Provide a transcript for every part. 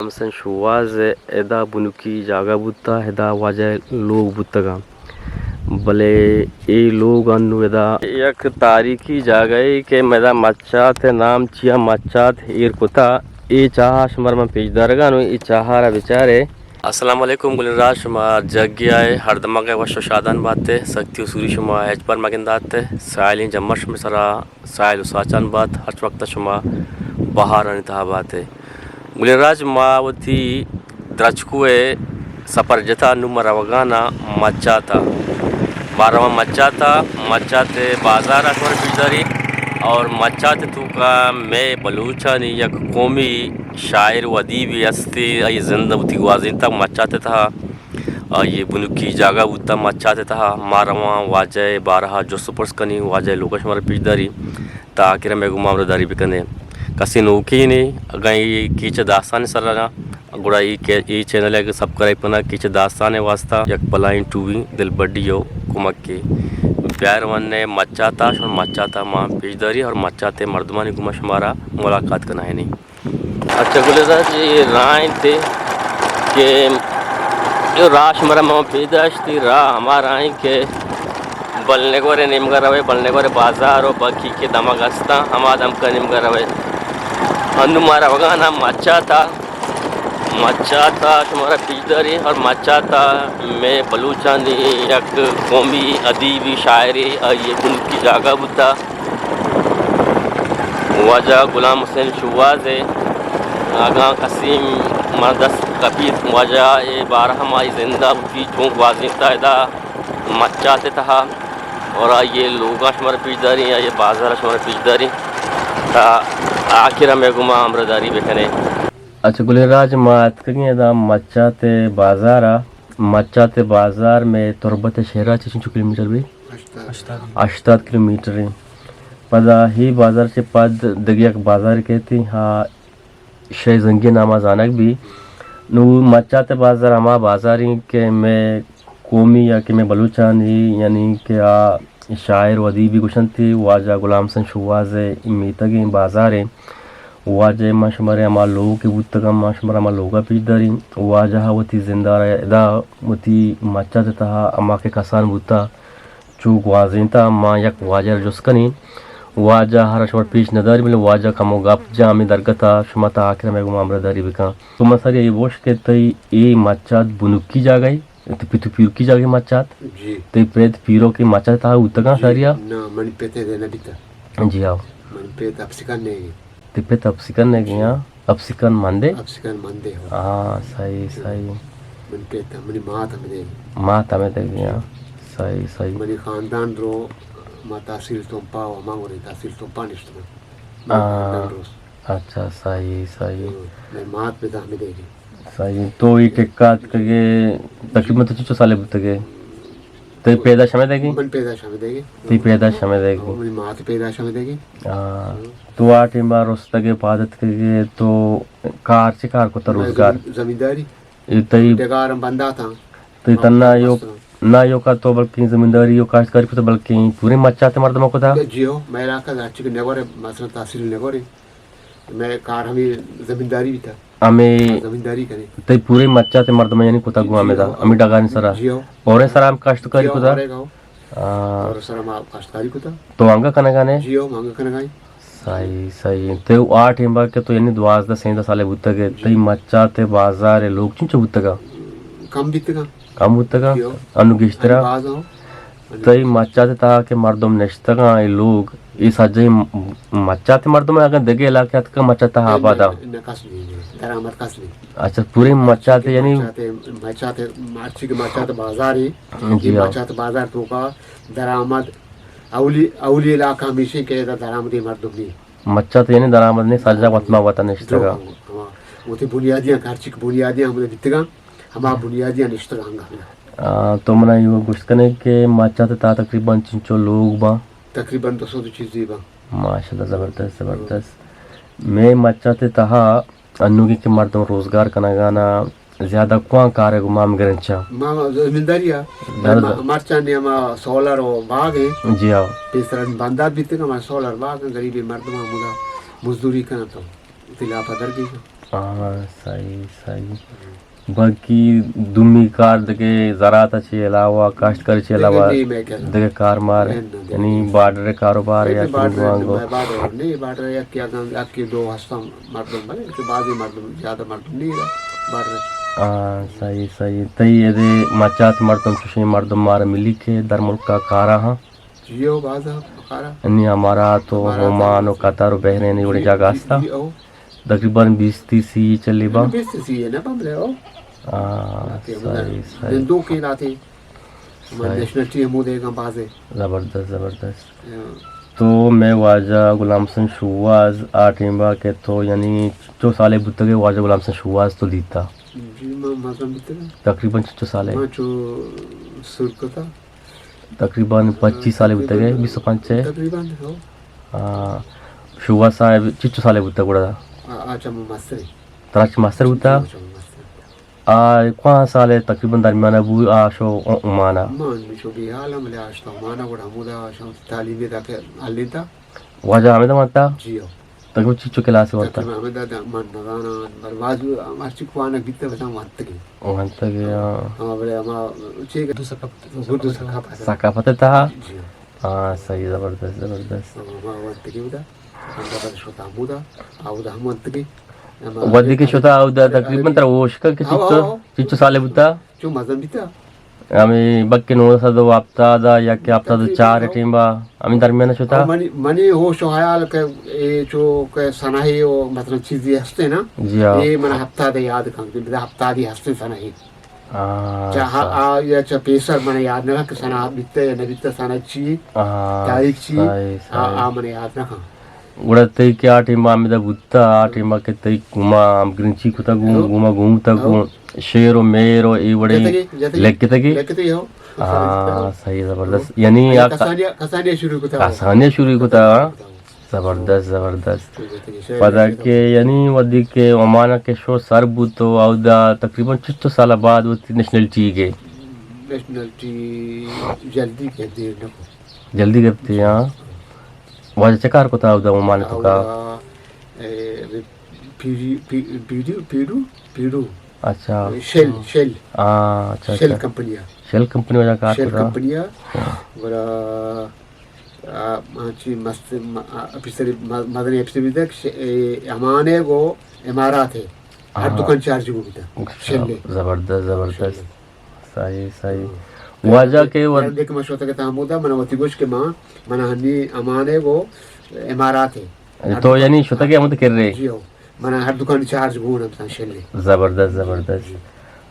محسن شوہاز ءِ ادا بنکی جاگہ بوتا، ادا واجہ لوگ بوتگاں۔ بلے اے لوگ انو ادا یک تاریخی جاگہ ءِ کہ مدا مچات ءِ نام چیا مچات ایر کتا۔ اے چاہا شمارا من پیش دارگا نو، اے چاہا را بچارے۔ السلام علیکم گلین راج، شما جگی آئے، ہر دمگ ءَ وش و شادان باتے، سختی و سوری شما ہچ بر مگنداتے، سائلیں جمر شما سرا ساحل و ساچان بات، ہرچ وقت شما بہارانی تہا باتے۔ گلین راج، ما وتی درچکو ءِ سفر جتا، نوں ما روگانا مچاتا۔ ما رواں مچاتا، مچات ءِ بازار ءَ شمارا پیش داری اور مچات ءِ توکا مئے بلوچانی یک قومی شاعر و ادیبے ہستی، آئی زند وتی گوازینتا مچات ءِ تہا۔ آئی بنکی جاگہ بوتا مچات ءِ تہا۔ ما رواں واجہ ءِ بارہ ءَ جست و پرس کنیں، واجہ ءِ لوگ ءَ شمارا پیش داری، تا آخر ءَ مئے گوما ہمراہ داری بکنے۔ کسے نوکینے، اگاں اے کیچ ءِ داستان ءِ سرا، گڑا اے کے-، اے چینل ءَ سبسکرائب کنا، کیچ ءِ داستان ءِ واسطہ یک بلائیں ٹوبی دلبڈی و کمکے۔ بیا رونے مچاتا، شمارا مچاتا ما پیش داری اور مچات ءِ مردمانی گوما شمارا ملاقات کنائینی۔ اچھا گلین راج، اے راہ انت کہ اے راہ شمارا ما پیش داشتی، راہ ہما راہ انت کہ بلنگور ءِ نیمگا روے، بلنگور ءِ بازار و باقی کہ دمگ ہستاں، ہما دمگ ءِ نیمگا روے۔ انو ما روگانا مچاتا، مچاتا شمارا پیش داری اور مچاتا مئے بلوچانی یک قومی ادیبی شاعرے، آئی بنکی جاگہ بوتا۔ واجہ غلام حسین شوہاز ءِ، اگاں کسے منا دست کپیت، واجہ ءِ بارہ ءَ ما آئی زند ءَ وتی چون گوازینتا ادا مچات ءِ تہا، اور آئی لوگاں شمارا پیش داریں، آئی بازار ءَ شمارا پیش داریں، تا آخر ءَ مئے گوما ہمراہ داری بکنے۔ اچھا گلین راج، ما اتکگیں ادا مچات ءِ بازار ءَ۔ مچات ءِ بازار مئے تربت ءِ شہر ءَ چہ چنچو کلومیٹر بی؟ ہشتاد۔ ہشتاد کلومیٹر ایں۔ پدا ہی بازار چہ پد دگہ یک بازار کیتی، ہا شے زنگی نام ءَ زانگ بی۔ نو مچات ءِ بازار ہما بازار ایں کہ مئے قومی یا کہ مئے بلوچانی، یعنی کہ آ شاعر و ادیبی گوشنتی، واجہ غلام حسین شوہاز ءِ میتگیں بازارے۔ واجہ ءِ ما شمارا ہما لوگ کہ بوتگاں، ما شمارا ہما لوگا پیش داریں۔ واجہ ءَ وتی زند ءَ را ادا وتی مچات ءِ تہا ہما کہ کسان بوتا، چو گوازینتا، ما یک واجہ ءَ را جست کنیں۔ واجہ ءَ را شما پیش نداری، بلے واجہ کمو گپ جاں ہمے درگت ءَ شما تا آخر ءَ مئے گوما ہمراہ داری بکن۔ تو من ساری اے گوش کہ تئی اے مچات بنکی جاگہ ءَ؟ تئی پت و پیرکی جاگہ مچات؟ جی۔ تئی پت پیرک مچات تہا بوتگاں؟ جی، ساریا؟ نہ، منی پت ادا نہ بیتا۔ جی ہاں۔ منی پت اپسکن نے گی۔ تئی پت اپسکن نے گی، جی۔ ہاں؟ اپسکن مندے؟ اپسکن مندے، ہاں۔ ہاں، صحیح، صحیح۔ منی پت، منی مات ہمدے گی۔ مات ہمدے گی، ہاں۔ صحیح، صحیح۔ منی خاندان درو ما تحصیل تمپا و ہما گورے تحصیل تمپا نشتگاں۔ ہاں۔ خاندان درو۔ اچھا، صحیح، صحیح۔ ہاں، مئے مات پت ہمدے گی۔ صحیح۔ تو اے ٹکا اتکگے، تقریباً تو چنچو سالے بوتگے؟ تئی پیدائش ہمدے گی؟ من پیدائش ہمدے گی۔ تئی پیدائش ہمدے گی۔ ہاں، منی مات پیدائش ہمدے گی۔ ہاں۔ ہاں۔ تو آ ٹیم ءَ رستگے، پاد اتکگے، تو کار چے کار کتا، روزگار؟ زمین-، زمینداری۔ اے تئی ڈگار ہم بندات آں۔ تئی تنا ایوک، نا ایوکا تو بلکیں زمینداری و کاشتکاری کتا، بلکیں پورے مچات مردم کتا؟ جی ہو، مئے علاقہ ہرچی کہ نگور ہے، مثلاً تحصیل نگور ہے، مئے کار ہمیں زمینداری بیتا۔ ہمیں زمینداری کنے۔ تئی پورے مچات مردم یعنی کتا گوں ہمیں دا، ہمیں ڈگاریں سرا۔ جی ہو۔ اور سرا ہم کاشتکاری کتا؟ ہاں۔ اور سرا ما کاشتکاری کتا۔ تو انگا کنگا نے؟ جی ہو، ما انگا کنگا ہیں۔ صحیح، صحیح۔ تو آ ٹیم با کہ تو یعنی دوازدہ سیزدہ سالے بوتگے، تئی مچات بازار لوگ چنچو بوتگا؟ کم بیتگا۔ کم بوتگا؟ جی ہو۔ انو گیشترا؟ انو باز ہو۔ تئی مچات تہا کہ مردم نشتگاں، اے لوگ، اے سجہیں م-، مچات مردم، اگر دگہ علاقے اتکا مچات تہا آبادا؟ نہ، نہ، کس نہیں، درآمد کس نہیں۔ اچھا، پورے مچات یعنی؟ مچات، مچات، مرچی کہ مچات بازار ہے، جی ہاں۔ مچات بازار توکا درآمد اولی، اولی علاقہ ہمیشہ کہ ادا درآمدیں مردم نہیں۔ مچات یعنی درآمد نہیں، سجا وت ما وطن نشتگا۔ جو، ہاں، وتی بنیادیاں، ہرچی کہ بنیادیاں ہم بیتگاں، ہما بنیادیاں نشتگاں انگا۔ آ، تو منا یہ گوشت کنے کہ مچات تا تقریباً چنچو لوگ با؟ تقریباً دو سو چیزی با۔ ماشاءاللہ، زبردست، زبردست۔ میں مچات تہا انوگی کہ مردم روزگار کنگانا زیادہ کوان کارے گو مام گرنچا؟ ما زمینداری آ۔ زیادہ ما-، مرچانی ہما سولر و باغ ہیں۔ جی ہاں۔ پیسر بندات بیتگا، ہما سولر باغ ہیں، غریبی مردم ہمودا مزدوری کنن تو وتی لاپا درگیجن۔ ہاں، صحیح، صحیح۔ باقی دومی کار دگہ زراعت چی علاوہ، کاشتکاری چی علاوہ دگہ کار مار، یعنی بارڈر کاروبار یا بارڈر، بارڈر نہیں، بارڈر یک یا دو ہستاں مردم، بلے کہ بعضی مردم، زیادہ مردم نہیں بارڈر۔ ہاں، صحیح، صحیح۔ تئی ادے مچات مردم، چوشیں مردم مارا ملی کہ در ملک کا کارا ہاں۔ جی او، باز ہاں، کارا۔ انی امارات و عمان و قطر و بحرین، یہ وڑی جاگہ ہستا۔ جی او۔ تقریباً بیست تی سی چلی با۔ بیست تی سی ہے نا، بملے او۔ ہاں، صحیح، صحیح۔ دو کی لاتے۔ نیشنل ٹیم ہمو دیگا بازے۔ زبردست، زبردست۔ تو میں واجہ غلام حسن شوہاز آ ٹیمبا کہ تو یعنی چو سالے بوتگے واجہ غلام حسن شوہاز تو دیتا؟ جی، ما مزن بوتگا۔ تقریباً چو سالے؟ ما چو سر کتا۔ تقریباً پچیس سالے بوتگے، بیست و پنچ ہے۔ تقریباً، ہو۔ ہاں۔ شوہاز صاحب چچو سالے بوتگ گڑا؟ آ، آ چہ ما مستریں۔ ترا چہ مستر بوتا؟ جی، آ چہ ما مستر بوتا۔ آ، کواں سال تقریباً درمیانہ بو، آ، شو او-، عمان ء؟ من شو بے حال آں، بلے آ شتا عمان ء، گڑا ہمودا آ شاں تعلیمی دا کہ حلینتا۔ واجہ حامد ء وانتا؟ جی ہو۔ تقریباً چیچو کلاس ء وانتا؟ تقریباً حامد ء من نزاناں، بلے واجہ ہرچی کوانگ بیتا بزاں وانتگی۔ وانتگی، ہاں۔ ہاں، بلے ہما چی اردو ثقافت۔ اردو ثقافت۔ ثقافت تہا؟ جی ہو۔ ہاں، صحیح، زبردست، زبردست۔ ہاں، ہما وانتگی بودا۔ ہمدا بعد شتا ہمودا، آ اودا ہم وانتگی۔ ودی کہ شتا اودا تقریباً ترا ہوش کا کہ چچو، چچو سالے بوتا؟ چو مزن بیتا؟ ہمیں بکے نو سد و ہفتاد یا کہ ہفتاد و چار ٹیم با، ہمیں درمیان شتا؟ منی، منی ہوش و حیال کہ اے چو کہ سنہے و مثلاً چیزی ہستے نا، جی ہاں۔ اے من ہفتاد یاد کن کہ بدا ہفتادی ہستے سنہے۔ ہاں، چاہا آ یا چا پیسر من یاد نہ کہ سنا بیتا یا نہ بیتا، سنا چی، ہاں، تاریخ چی، صحیح، آ، صحیح۔ آ من یاد نہ کن۔ گڑا تئی کہ آ ٹیم ہمدا بوتا، آ ٹیم کہ تئی گوما ہمگرنچی کتا گوں، ہو۔ گوما گوں تا ہو۔ گوں، شعر و مہر و اے وڑے جتگی، جتگی۔ لکھتگی؟ لکھتگی ہو۔ ہاں، صحیح، زبردست۔ ہو۔ یعنی آ کسانیا، کسانیا شروع کتا ہو۔ کسانیا شروع کتا، ہاں۔ زبردست، زبردست۔ پدا کہ یعنی ودی کہ عمان کہ شو سر بوت تو اودا تقریباً چچو سال بعد وتی نیشنلٹی گے؟ نیشنلٹی جلدی کہ دیر نہ کو۔ جلدی گپتی، ہاں۔ واجہ چہ کار کتا اودا عمان تو کا؟ اودا، اے، پیری، پی-، پیڈو، پیڈو، پیڈو۔ اچھا۔ شل، شل۔ ہاں، اچھا، شل اچھا۔ کمپنی۔ شل کمپنی واجہ کار شل کتا۔ کمپنی۔ ہاں۔ گڑا آ، آ، چی مست، م-، آ، آفیسر، م-، مزنیں آفیسر بیتگ، ش-، اے، عمان ء گوں امارات ء۔ ہر ہاں۔ دکان چارج گوں بیتگ۔ اچھا، شلے۔ زبردست، زبردست۔ شلے۔ صحیح، صحیح۔ ہاں۔ واجہ کہ ود- دیکھ ما شوتگ اتاں ہمودا، من وتی گوش کہ ما، من ہنی عمان ء گوں امارات ء۔ تو یعنی شتگ ئے ہمود کرے؟ جی ہو۔ من ہر دکان چارج گوں ہم شلے۔ زبردست، زبردست۔ جی۔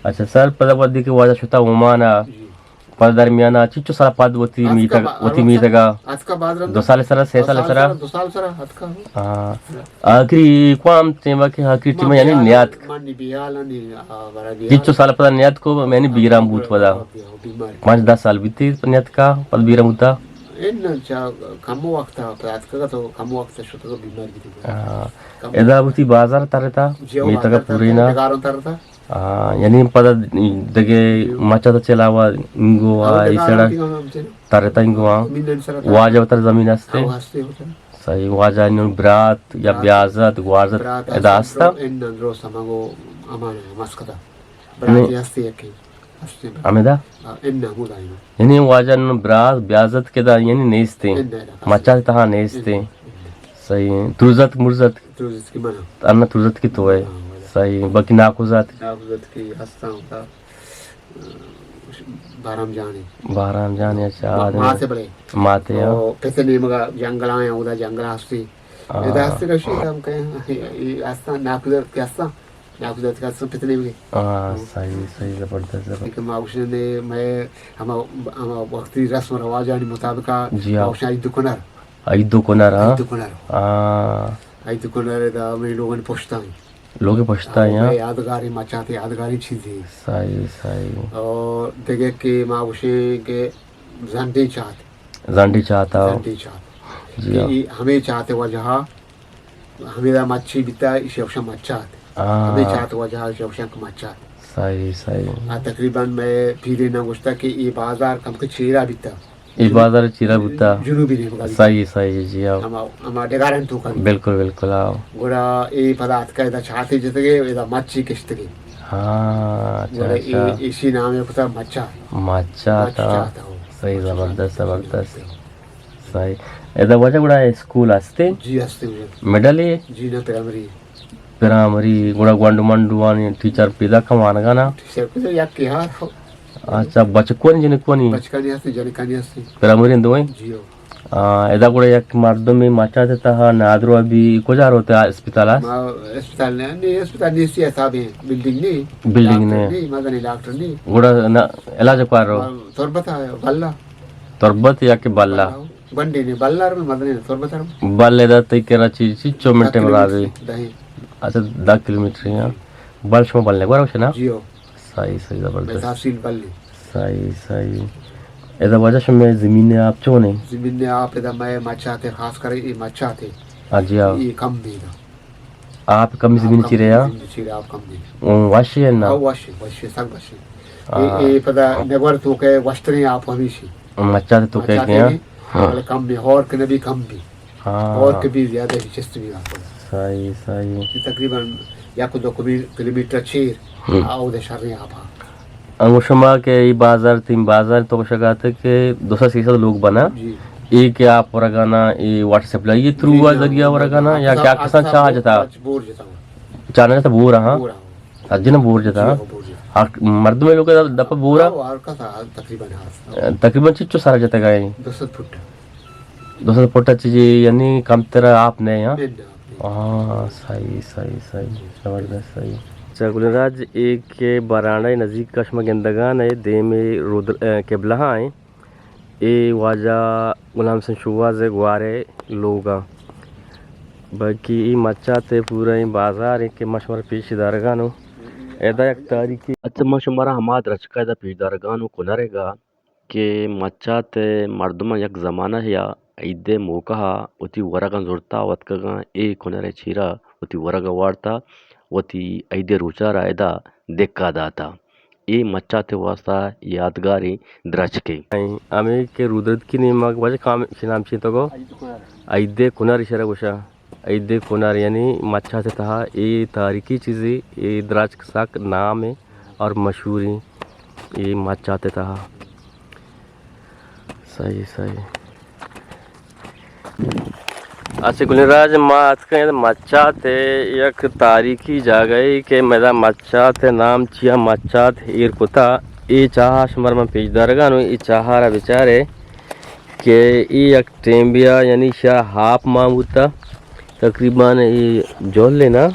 اچھا سر، پدا ودی کہ واجہ شتا عمان ء، جی۔ پدا درمیان ء چنچو سال پد وتی میتگ، وتی میتگ ء؟ اتکا باز رندا۔ دو سال سرا، سے سال سرا؟ دو سال سرا اتکا۔ ہاں۔ آخری کوام ٹیم ء کہ آخری ٹیم ء یعنی نیاتک۔ من نی بیال نی، آ، برا بیال۔ چنچو سال پدا نیاتک کو یعنی بیران بوت پدا۔ بیمار۔ پانچ دہ سال بیتی نیاتکا، پد بیران بوتا۔ ان چا کم وقت ء پدا اتکا تو کم وقت ء شتگا بیمار بیتی۔ ہاں۔ کم ادا وقت۔ وتی بازار ترتا، جی، میتگ ء بازار پورینا۔ ترتا، ڈگاروں ترتا۔ آ، یعنی پدا دگہ مچ ء چہ علاوہ انگو آ، ای سڑا ترتا انگو آ۔ واجہ وتر زمین ہستے؟ صحیح، واجہ انو برات یا بیازت، گوازت ادا ہستا؟ ان اندرو سمگو امان مسکتا۔ براتی ہستے یکی۔ ہستے برات۔ ہمدا؟ آ، ان ہمودا انو۔ یعنی واجہ انو برات، بیازت کہ دا یعنی نیستے۔ مچ ء تہا نیستے۔ صحیح۔ ترزت مرزت؟ ترزت کہ منا۔ انا ترزت کہ تو ہے۔ ہاں، واجہ۔ صحیح۔ باقی ناکوزات؟ ناکوزات کہ ہستاں ہوتا۔ بارام جانے۔ بارام جانے، اچھا، ما-، آدمی۔ ماتے بلے۔ ماتے، ہاں۔ او، پت نیمگا جنگل آیا، اودا جنگل ہستی۔ ہاں۔ ادا ہستی رشی ہم کہیں، یہ ہستاں، ناکوزات کہ ہستاں، ناکوزات کہ ہستاں پت نیمگے۔ ہاں، صحیح، صحیح، زبردست، زبردست۔ کہ ما گوشن دے، میں ہما، ہما وقتی رسم و رواجانی مطابقا، جی ہاں۔ ما گوشن عید کنر۔ عید کنر، ہاں۔ عید کنر۔ ہاں۔ عید کنر دا میں لوگن پشتاں۔ لوگ پشتا آ، ہیں، ہاں۔ یادگاری مچاتے، یادگاری چیزے۔ صحیح، صحیح۔ اور دگہ کہ ما گوشیں کہ زنڈیں چات۔ زنڈیں چات، آ۔ زنڈیں چات۔ جی، کہ ہاں۔ ای ہمیں چات وجہ، ہمیں دا مچی بیتا، ایشی اوشا مچات۔ ہاں۔ ہمیں چات وجہ، ایشی اوشا مچات۔ صحیح، صحیح۔ آ، تقریباً میں پیرے نہ گوشتا کہ یہ بازار کم کے چیرا بیتا۔ اے بازار چیرا بوتا؟ جنوبی نیمگا بوتا۔ صحیح، صحیح، جی، آؤ۔ ہما، ہما ڈگارن توکا بوتا۔ بالکل، بالکل، آؤ۔ گڑا اے پدا اتکا ادا چاتے جتگے، ادا مچی کشتگے۔ ہاں، اچھا، گڑا اے، اچھا۔ ایشی نام ہے کتا مچا۔ مچا مچا تا۔ تا ہو۔ صحیح، مچا زبردست، تا۔ زبردست۔ صحیح۔ ادا واجہ گڑا اسکول ہستے؟ جی، ہستے واجہ۔ مڈل ہے؟ جی، نہ، پرائمری۔ پرائمری، گڑا گونڈو منڈو آنی ٹیچر پیدا کن وانگا نا؟ ٹیچر پیدا یک کے ہاں۔ اچھا، بچکوانی جنکوانی؟ بچکانی ہستے، جنکانی ہستے۔ پرائمری دوئیں؟ جی ہو۔ آ، ادا گڑا یک مردمے مچاتے تہا نادرو بی کجا روتے آ اسپتال است؟ ما اسپتال نے، نے اسپتال نیستی حساب ہے، بلڈنگ نے۔ بلڈنگ ڈاکٹر نے۔ نے، مزنی ڈاکٹر نے۔ گڑا نا، علاج کار رو؟ ما تربت ہے، بلہ۔ تربت یا کہ بلہ؟ بلہ۔ بنڈے نے بلہ رو، مزنی تربت رو۔ بلہ دا تئی کرا چی، چی چو منٹ مرادی؟ دہ۔ اچھا، دہ کلومیٹر ہے۔ بل شما بل نے گورا وشنا؟ جی ہو۔ صحیح، صحیح، زبردست۔ تحصیل بلی۔ صحیح، صحیح۔ ادا واجہ شمے زمین آپ چونے؟ زمین آپ ادا مئے مچاتے، خاص کر اے مچاتے۔ ہاں جی، ہاں۔ اے کم بیگا۔ آپ کمی زمین چیرے، ہاں؟ زمین چیرے آپ کم بیگا۔ اوں، واشی ہے نا؟ ہاں، واشی، واشی، سک واشی۔ اے، ہاں۔ اے پدا نگور تو کہ وشتریں آپ ہمیشی۔ مچاتے تو کہ مچاتے کیا؟ ہیں، ہاں۔ بلے کم بی، اور کہ نبی کم بی۔ ہاں۔ اور کہ بی زیادہ دلچسپ بی آپ۔ صحیح، صحیح۔ تقریباً یک دو کمی-، کلومیٹر چیر، ہم۔ آ، اود شریں آپ۔ انگو شما کہ ای بازار، تین بازار تو شگاتے کہ دو سو سے سو لوگ بنا۔ جی۔ ای کہ آپ ورگانا، ای واٹر سپلائی تھرو جی، جی، ذریعہ ورگانا، یا کیا کسان چاہ جتا؟ بور جتا۔ چاہ نہ جتا، بور، ہاں۔ بور، ہاں۔ اجن بور جتا۔ جی، ہاں، بور جتا۔ ہر مردم لوگ دپ بورا؟ ہاں، ہر کسا تقریباً ہر۔ تقریباً چچو سارا جتا گئے؟ دو سو فٹ۔ دو سو فٹ چیزی، یعنی کم تر آپ نہیں، ہاں؟ نہیں، نہیں، آپ نہیں۔ ہاں، صحیح، صحیح، صحیح۔ زبردست، صحیح۔ اچھا، گلیں راج، ایک برانڈہ نزدیک کشم گندگان ہے، دیم رودر-، اے، قبلہ ہیں۔ اے واجہ غلام حسین شوہاز ءِ گوارے لوگ ءَ۔ بلکہ اے مچات ءِ پورا اے بازار ایں کہ ما شمارا پیش دارگانوں۔ ادا یک تاریخی، اچھا، ما شمارا ہما درچک ءَ ادا پیش دارگانوں کنر ءِ گا کہ مچات ءِ مردماں یک زمانہ یا عید ءِ موقع ءَ وتی ورگاں زرتا و اتکگاں اے کنر ءِ چیرا وتی ورگ ءَ وارتا، وتی عید ءِ روچ ءَ را ادا دکا داتا۔ اے مچات ءِ واستہ یادگاریں درچکے۔ ہمے کہ رودرتکی نیمگ، واجہ کام، ایشی نام چی تو گو؟ عید کنر۔ عید کنر ایشرا گوشا۔ عید کنر یعنی مچات ءِ تہا اے تاریخی چیزے، اے درچک سک نام ایں اور مشہور ایں اے مچات ءِ تہا۔ صحیح، صحیح۔ اچھا گلیں راج، ما اتکیں مچات ءِ یک تاریخی جاگہے کہ مئے ادا مچات ءِ نام چیا مچات ایر کتا۔ اے چاہ ءَ شمارا من پیش دارگانوں، اے چاہ ءَ را بچارے کہ اے یک ٹیمبیا یعنی شاہ آپ مان بوتا۔ تقریباً اے جہل ایں نا؟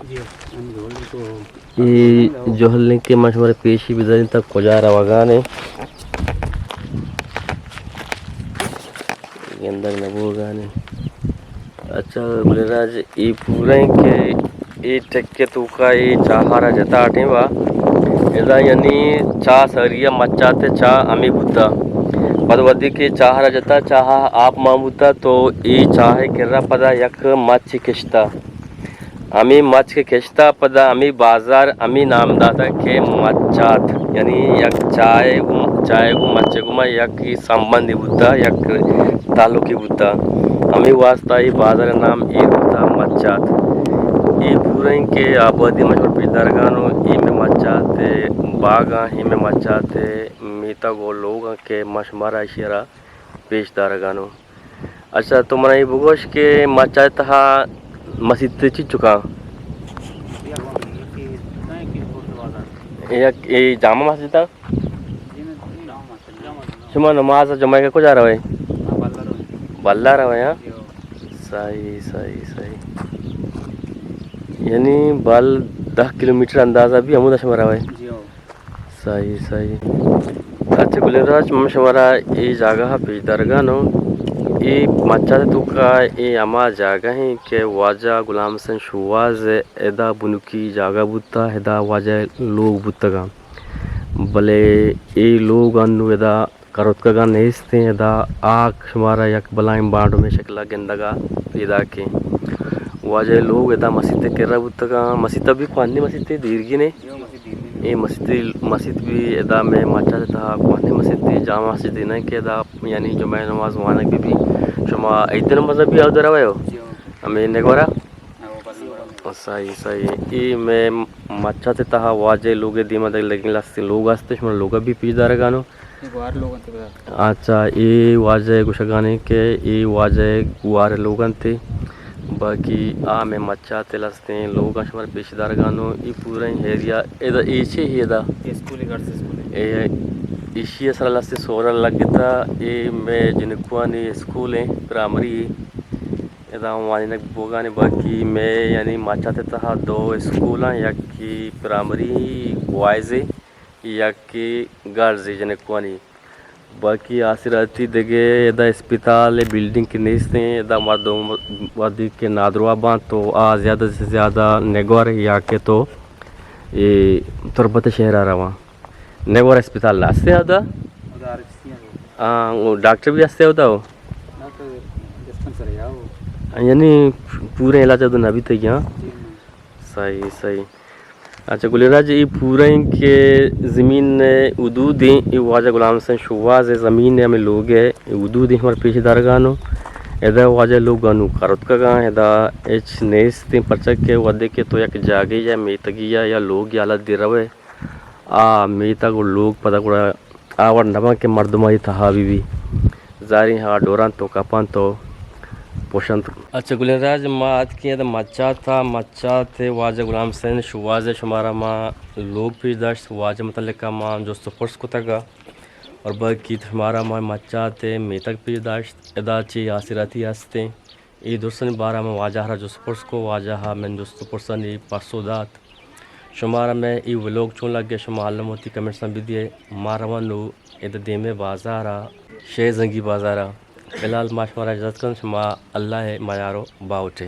جی، ہم جہل تو اے جہل ایں کہ ما شمارا پیشی بداریں تا کجا روگانے۔ گندگ نہ بوگانے۔ اچھا، گلیں راج، اے پورا ایں کہ اے ٹک ءِ توکا اے چاہ ءَ را جتا ٹیم ءَ۔ ادا یعنی چاہ ساری ءَ مچات ءِ چاہ ہمے بوتا۔ پد وھدے کہ چاہ ءَ را جتا، چاہ ءَ آپ مان بوتا، تو اے چاہ ءِ کرا پدا یک مچ کشتا۔ ہمے مچ کہ کشتا پدا ہمے بازار ہمے نام داتا کہ مچات، یعنی یک چاہ ءِ گوم-، چاہ ءِ گوں مچ ءِ گوما یک سمبندے بوتا، یک تعلقے بوتا۔ ہمے واسطہ اے بازار ءِ نام ایر بوتا مچات۔ اے پورا ایں کہ آبادی ما شمارا پیش دارگانوں، اے مئے مچات ءِ باغ ایں، اے مئے مچات ءِ میتگ و لوگ ایں کہ ما شمارا ایشی ءَ را پیش دارگانوں۔ اچھا، تو منا اے بگوش کہ مچات ءِ تہا مسیت چنچکاں؟ یک اے جامع مسجد ایں؟ شما نماز جمعہ ءَ کجا روئے؟ بلا روئے، ہاں؟ صحیح، صحیح، صحیح۔ یعنی بل دہ کلومیٹر اندازہ بی ہمودا شما روئے؟ صحیح، صحیح۔ اچھا گلیں راج، من شمارا اے جاگہ ءَ پیش دارگانوں۔ اے مچات ءِ توکا اے ہما جاگہ ایں کہ واجہ غلام حسین شوہاز ءِ ادا بنکی جاگہ بوتا، ادا واجہ لوگ بوتگاں۔ بلے اے لوگ انوں ادا کروتکگاں نیستیں، ادا آ شمارا یک بلاہیں بانڈومے شکل ءَ گندگ ءَ پیداک ایں۔ واجہ لوگ ادا مسیت ءِ کرا بوتگاں، مسیت ءَ بی کوہنیں مسیتے، دیرگیں نے۔ اے مسیت، مسیت بی ادا مئے مچات ءِ تہا کوہنیں مسیتے، جامع مسجد نہ کہ ادا یعنی جمعہ نماز وانگ بہ بی۔ شما عید نماز بی اودا روئے ہو؟ جی ہاں۔ ہمے نگورا؟ ہاں، وہ بس نگورا۔ صحیح، صحیح۔ اے مئے مچات تہا واجہ لوگ دیما دگ لگیں لستیں لوگ ہستے، شما لوگا بی پیش دارگانو۔ اے گوار لوگ انت بدا۔ اچھا، اے واجہ گوشگانے کہ اے واجہ گوار لوگ انت۔ باقی آ مئے مچات لستیں لوگاں شمار پیش دارگانو۔ اے پوریں ایریا ادا اے چے ہی ادا؟ اے اسکول ہے، گرلز اسکول ہے۔ اے ایشی سر لستیں سورا لگتا۔ اے مئے جنکوانی اسکول ہیں، پرائمری۔ ادا وانینگ بوگانے۔ باقی مئے یعنی مچات تہا دو اسکول ہیں، یکی پرائمری بوائز ہے، یکی گرلز جنکوانی۔ باقی آسراتی دگہ ادا اسپتال بلڈنگ کہ نیستیں، ادا مردم وہدے کہ نادروا باں تو آ زیادہ سے زیادہ نگور یا کہ تو اے تربت شہرا رواں۔ نگور اسپتال نہ ہستے ادا؟ ادا آر ایچ سی ہیں۔ ہاں، وہ ڈاکٹر بھی ہستے ادا ہو؟ ڈاکٹر ڈسپنسر ہے وہ۔ یعنی پورے علاج ادا نہ بیتے یہاں؟ جی ہاں۔ صحیح، صحیح۔ اچھا گلیں راج، اے پوریں کہ زمین حدود ہیں، اے واجہ غلام حسین شواز ہے، زمین ہے، ہمیں لوگ ہے، اے حدود ہیں ہمارے پیش دارگانو۔ ادا واجہ لوگ گانو کرتکگاں، ادا ہچ نیست ہیں، پرچہ کہ وہدے کہ تو یک جاگے یا میتگی یا، یا لوگ یا حالت دے روے، آ میتگ و لوگ پدا گڑا آ وڑ نہ باں کہ مردم آئی تہا بہ بی۔ زاریں ہا ڈوراں تو کپاں تو پوشنت۔ اچھا گلیں راج، ما اتکیں ادا مچات ء، مچات ء واجہ غلام حسین شواز ء شمارا ما لوگ پیش داشت، واجہ متعلقہ ما جست و پرس کتگ ء اور باقی شمارا ما مچات ء میتگ پیش داشت۔ ادا چے آسراتی ہستیں۔ اے درستانی بارہ ء من واجہ ء را جست پرس کو، واجہ ء من جست پرسانی پسو دات۔ شمارا مئے اے ولوگ چون لگے، شما الم وتی کمنٹساں بدیے۔ ما رواں نوں ادا دیمے بازار ء، شے زنگی بازار ء۔ فی الحال ما شمارا اجازت کن، شما اللہ ء میار و باوٹے۔